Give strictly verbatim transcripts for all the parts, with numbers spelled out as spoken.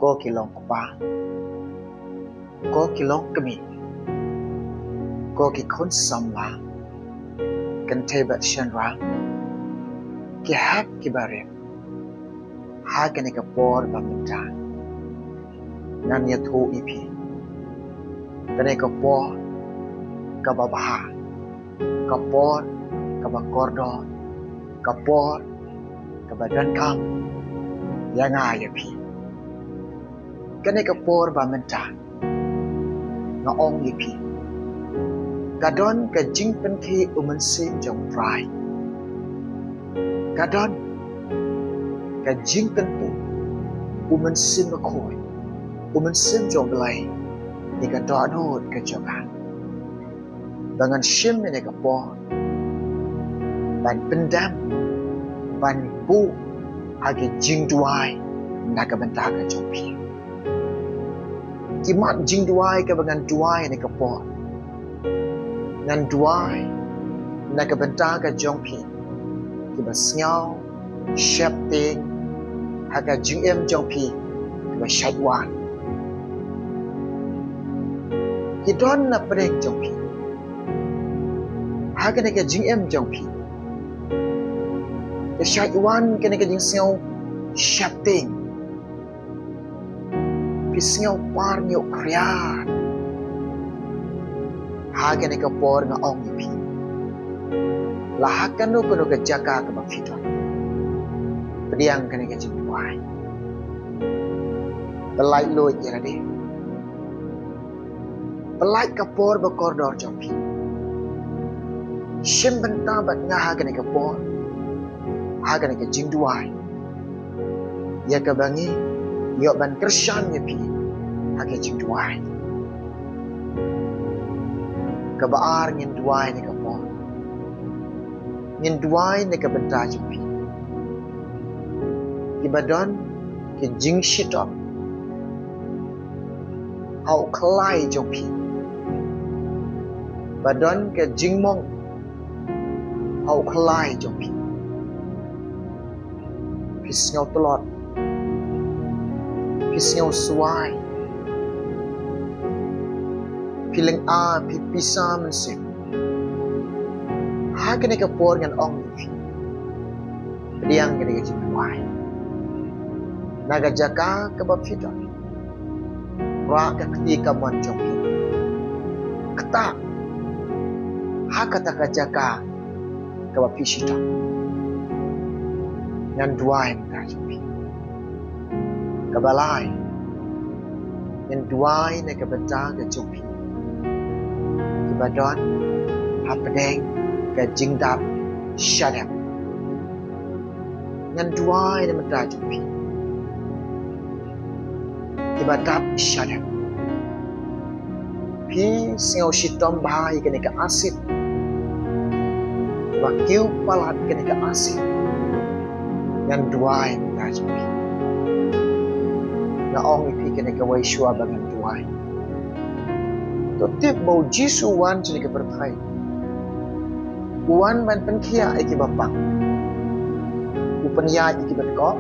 Ko ki long kpa, ko ki long kmie, ko ki khun samla, kynthei bad shynrang, ki hep ki barit, ha kane ka por ba mynta ngan ïathuh ïa phi kane ka por kaba bha, ka por kaba kordor, ka por kaba donkam ïa nga ïa phi. Kane ka por ba mynta nga ong ïa phi, ka don ka jingpynkhih u Mynsiem jong U Trai. Ka don ka jingpynkhih u Mynsiem Bakhuid, u Mynsiem jong U Blei, ïa ka dohnud ka jong nga, ba ngan shim ïa kane ka por ban pyndem, ban buh ha ki jingduwai na ka bynta ka jong phi. Ki mat jingduwai kaba ngan duwai ïa kane ka por, ngan duwai na ka bynta ka jong phi kiba sngew sheptieng ha ka jingim jong phi kaba shait wan. Ki don na pdeng jong phi, ha kane ka jingim jong phi, ka shait wan kane ka jingsngew sheptieng. Phi sngew par ñiuh khriat. Ha kane ka por nga ong ïa phi, la ha kano kano ka jaka kaba phi don, pdiang kane ka jingduwai. Pyllait luid ïa lade. Pyllait ka por ba kordor jong phi. Shim bynta bad nga ha kane ka por, ha kane ka jingduwai, ïa kaba ngi ïoh ban kyrshan ïa phi ha ka jingduwai. Kaba ar, ngin duwai na ka por, ngin duwai na ka bynta jong phi, kiba don ki jingshitom ha u khlai jong phi, ba don ka jingmong ha u khlai jong phi. Phi sngew tlot, phi sngew swai, phi lynga, phi pisa mynsiem. Ha kane ka por ngan ong ïa phi, pdiang kane ka jingduwai. Na ka jaka kaba phi don, rah ka kti kamon jong phi, ktah ha kata ka jaka kaba phi shitom. Ngan duwai na ka bynta jong phi. Kaba lai, ngan duwai na ka bynta ka jong phi kiba don hapdeng ka jingdap shadem. Ngan duwai na ka bynta jong phi kiba dap shadem. Phi sngew shitom bha ïa kane ka acid, ba kiew palat kane ka acid. Ngan duwai na ka bynta jong phi. Nga ong ïa phi kane kawei shuwa ba ngan duwai. To tip ba U Jisu u wan sha kane ka pyrthei, u wan ban pynkhiah ïa kiba pang, u pynïaid ïa kiba dkoh,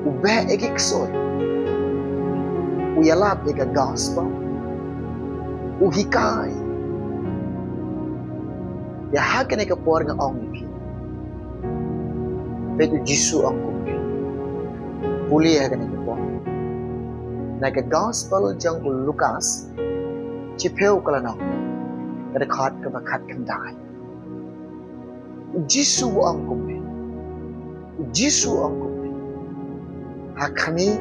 u beh ïa ki ksuid, u ïalap ïa ka gospel, u hikai. Ïa ha kane ka por nga ong ïa phi, peit U Jisu u ong kumne. Pule ha kane ka por na ka gospel jong u Lukas, chiphew ka lynnong, ka dkhot kaba khatkhyndai. U Jisu u ong kumne. U Jisu u ong kumne, ha khmih,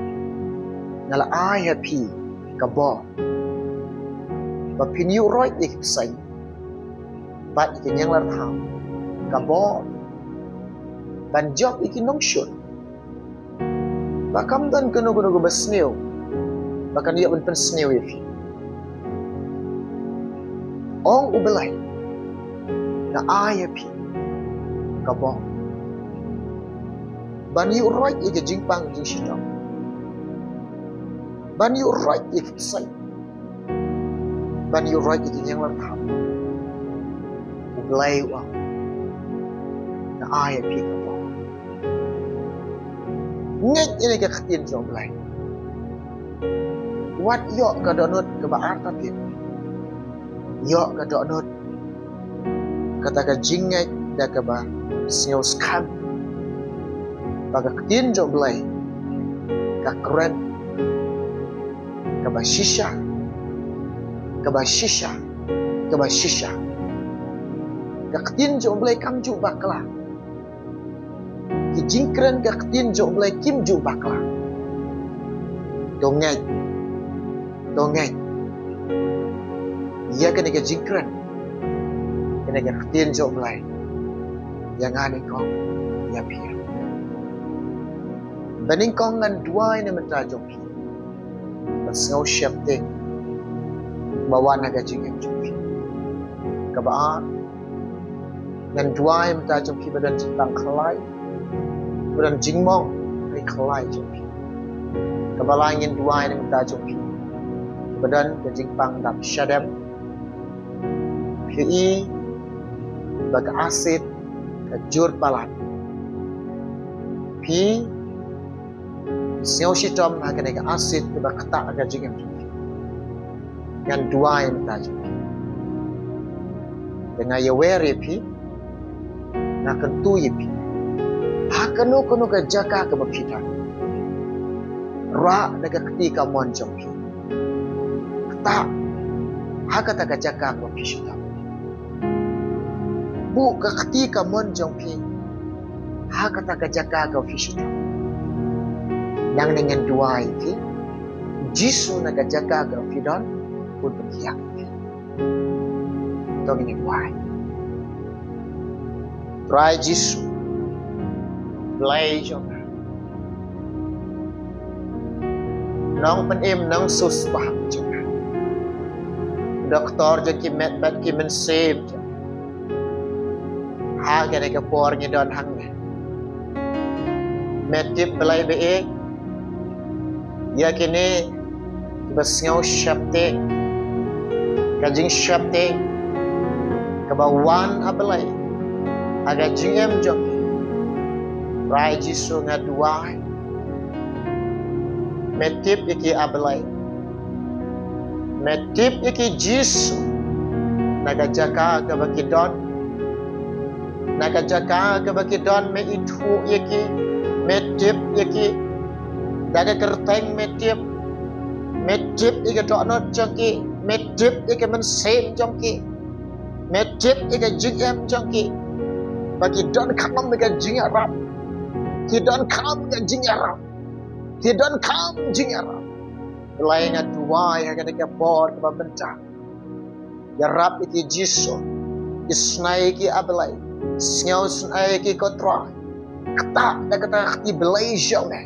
nga la ai ha phi ka bor ba phin ïuh roit ïa ki bseiñ bad ïa ki ñianglarthaw, ka bor ban jop ïa ki nongshun, ba kam don kano kano kaba sniew ba kan ïoh ban pynsniew ïa phi. Ong U Blei, nga ai ha phi ka bor ban ïuh roit ïa ka jingpang jingshitom, ban ïuh roit ïa ki bseiñ, ban ïuh roit ïa ki ñianglarthaw. U Blei u ong, nga ai ha phi ka bor. Ngeit ïa ka ktien jong U Blei. Wat ïoh ka dohnud kaba artatien. Ïoh ka dohnud kata ka jingngeit da kaba sngewskhem ba ka ktien jong U Blei ka kren kaba shisha, kaba shisha, kaba shisha. Ka ktien jong U Blei kam ju bakla. Ki jingkren ka ktien jong U Blei kim ju bakla. To ngeit. To ngeit ïa kane ka jingkren, kane ka ktien jong U Blei ïa nga nyngkong, ïa phi. Ba nyngkong ngan duwai na bynta jong phi. Ba sngew sheptieng ba wan ha ka jingim jong phi. Kaba ar, ngan duwai mynta jong phi ba don jingpang khlaiñ, ba don jingmong ri khlaiñ jong phi. Kaba lai, ngan duwai mynta jong phi ba don ka jingpang dap shadem. Phi i ba ka asid ka jur palat. Phi sngew shitom ha kane ka asid kaba ktah ka jingim jong phi. Ngan duwai mynta jong phi. Te nga ïawer ïa phi, nga kyntu ïa phi. Ha kano kano ka jaka kaba phi don, rah da ka kti kamon jong phi. Ktah ha kata ka jaka kaba phi shu don. Buh ka kti kamon jong phi ha kata ka jaka kaba phi shu don. Nangne ngan duwai ïa phi. Jisu, na ka jaka kaba phi don un pynkhiah ïa phi. To ngin duwai. Trai Jisu, Blei jong nga, Nongpynim, Nongsiewspah jong nga, Doktor jong ki met bad ki mynsiem jong nga, ha kane ka por ngi don hangne. Me tip, Blei ba ïeit, ïa kine kiba sngew sheptieng, ka jingsheptieng kaba wan, A Blei, ha ka jingim jong ki. Trai Jisu, nga duwai, me tip ïa ki, A Blei. Me tip ïa ki, Jisu, na ka jaka kaba ki don, na ka jaka kaba ki don, me ithuh ïa ki, me tip ïa ki. Da ka kyrteng me tip, me tip ïa ka dohnud jong ki, me tip ïa ka mynsiem jong ki, me tip ïa ka jingim jong ki. Ba ki donkam ïa ka jingïarap, ki donkam ïa ka jingïarap, ki donkam jingïarap. Blei, nga duwai ha kane ka por kaba mynta, ïarap ïa ki, Jisu. Isnei ïa ki, A Blei. Sngewsnei ïa ki, ko Trai. Ktah da kata ka kti Blei jong me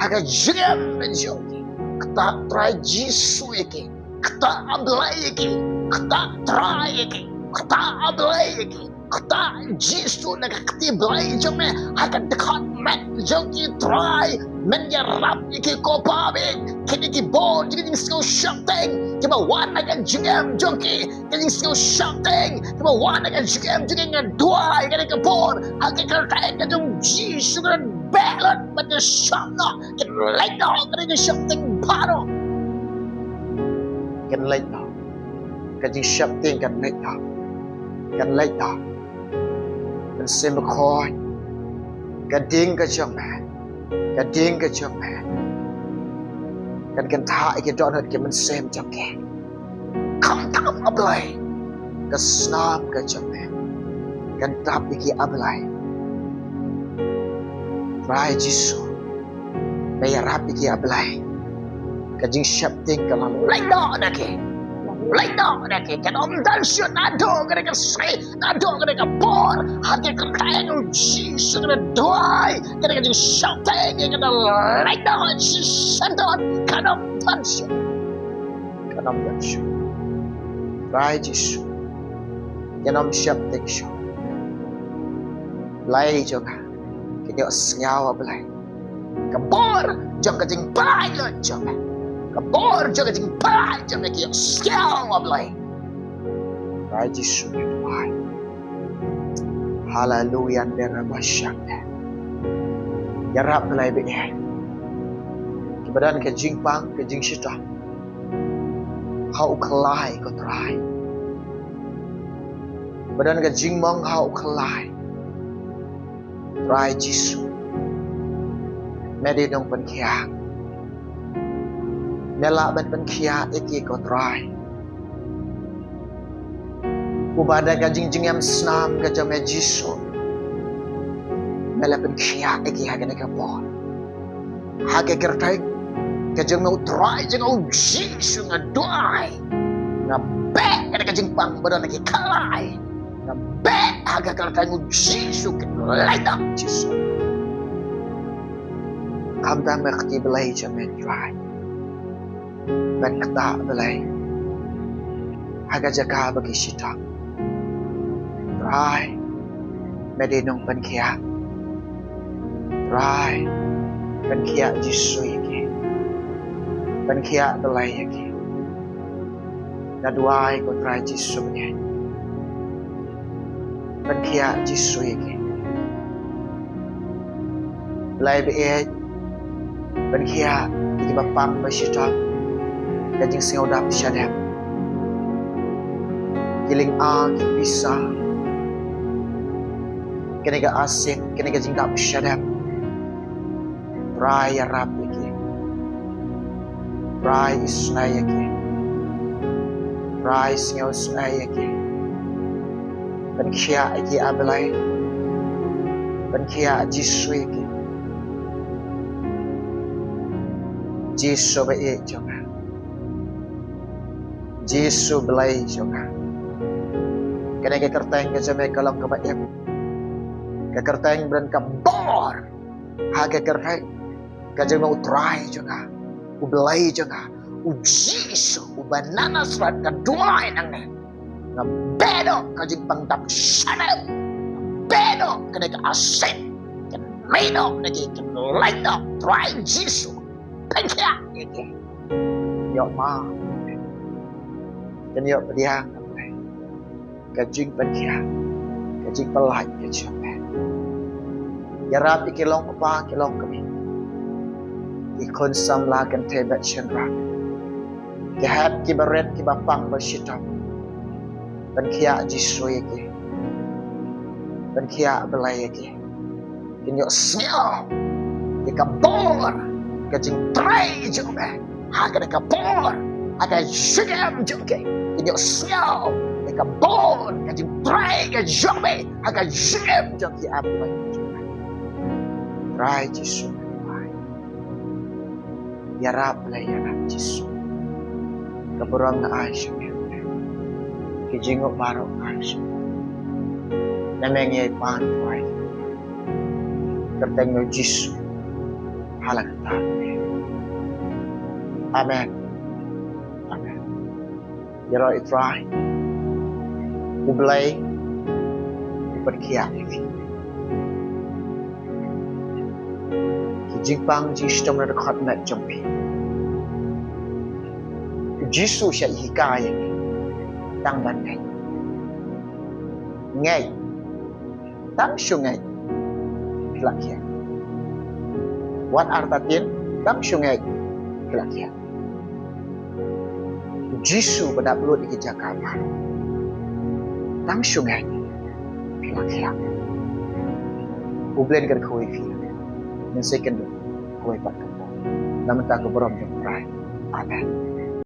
ha ka jingim jong ki. Ktah, Trai Jisu, ïa ki. Ktah, A Blei, ïa ki. Ktah, Trai, ïa ki. Ktah, A Blei, ïa ki. Ktah, Jisu, na ka kti Blei jong me ha ka dkhot met jong ki, Trai. Men ïarap ïa ki, ko Pa, ba kine ki bor jong ka jingsngew sheptieng kiba wan ha ka jingim jong ki, ka jingsngew sheptieng kiba wan ha ka jingim jong ki, nga duwai ha kane ka por, ha ka kyrteng ka jong Jisu, ka beh lut bad ka shah noh, ka leit noh ka jingsheptieng baroh. Ka leit noh ka jingsheptieng, ka leit noh, ka leit noh. Mynsiem Bakhuid, ka ding ka jong me, ka ding ka jong me kan kynthah ïa ki dohnud ki mynsiem jong ki. Khamtam, A Blei, ka snam ka jong me kan dap ïa ki, A Blei. Trai Jisu, me ïarap ïa ki, A Blei. Ka jingsheptieng ka la leit noh na ki, leit noh na ki. Kan ym don shuh naduh kane ka sngi, naduh kane ka por. Ha ka kyrteng u Jisu nga duwai, kane ka jingsheptieng kan leit noh shi shandon. Kan ym don shuh, kan ym don shuh. Trai Jisu, kan ym sheptieng shuh. Blei jong nga, kin ïohsngew, A Blei. Ka bor jong ka jingpynlait jong me, ka bor jong ka jingpynlait jong me, ki ïohsngew, A Blei. Trai Jisu, nga duwai. Haleluya, ndera bashak. Ïarap, Blei, ba ïeit. Ba don ka jingpang, ka jingshitom ha u khlai, ko Trai. Ba don ka jingmong ha u khlai, Trai Jisu. Me dei u nongpynkhiah. Me lah ban pynkhiah ïa ki, ko Trai. Uba da ka jingjngem snam ka jong me Jisu. Me la pynkhiah ïa ki ha kane ka por. Ha ka kyrteng ka jong me u Trai jong nga u Jisu nga duwai. Nga beh kane ka jingpang ba don ha ki khlai. Nga beh ha ka kyrteng u Jisu, ki lait noh Jisu. Khamtam me kti Blei jong me Trai. Ban kata Blei ha ka jaka ba ki shitom. Trai, me dei u nongpynkhiah. Trai, pynkhiah Jisu ïa ki. Pynkhiah Blei ïa ki. Nga duwai, ko Trai Jisu, ïa ki. Pynkhiah Jisu ïa ki. Blei baieit, pynkhiah ïa kiba pang ba shitom. Ka jingsngew dap shadem, ki lynga, ki pisa, kane ka asit, kane ka jingdap shadem. Trai ïarap ïa ki. Trai isynei ïa ki. Trai sngewsynei ïa ki. Pynkhiah ïa ki, A Blei. Pynkhiah Jisu ïa ki. Jisu baieit jong nga. Jisu Blei jong nga. Kane ka kyrteng ka jong me ka long kaba im. Ka kyrteng ba don ka bor. Ha ka kyrteng ka jong me u Trai jong nga, u Blei jong nga, u Jisu uba na Nasareth, nga duwai nangne. Nga beh noh ka jingpang dap shadem. Nga beh noh kane ka asit. Kan mih noh na ki, kan lait noh, Trai Jisu. Pynkhiah ïa ki. Ïoh ma, kan ïoh pdiang ka jingpynkhiah, ka jingpyllait ka jong me. Ïarap ïa ki long kpa, ki long kmie, ki khun samla kynthei bad shynrang, ki hep ki barit, kiba pang ba shitom. Pynkhiah Jisu ïa ki. Pynkhiah Blei ïa ki. Kin ïohsngew ïa ka bor ka jingtrei jong me ha kane ka por ha ka jingim jong ki. Kin ïohsngew ïa ka bor ka jingtrei ka jong me ha ka jingim jong ki, A Blei jong me. Trai Jisu, ïarap Blei, ïarap Jisu. Ka burom nga ai sha me. Ki jingmut baroh nga ai sha me. Namar ngi ïa pan, Trai. Kyrteng u Jisu. Ha la kata. Amen. Amen. Ïaroh ïa u Trai. U Blei u pynkhiah ïa phi. Ki jingpang jingshitom na dkhot met jong phi. U Jisu u shait hikai ïa ngi tang ban ngeit. Ngeit. Tang shu ngeit, phi la khiah. Wat artatien, tang shu ngeit, phi la khiah. U Jisu ba dap lut ïa ki jaka baroh. Tang shu ngeit, phi la khiah. U Blei un kyrkhu ïa phi. Ngin sa ïakynduh kawei pat ka por. Na ka bynta ka burom jong U Trai. Amen.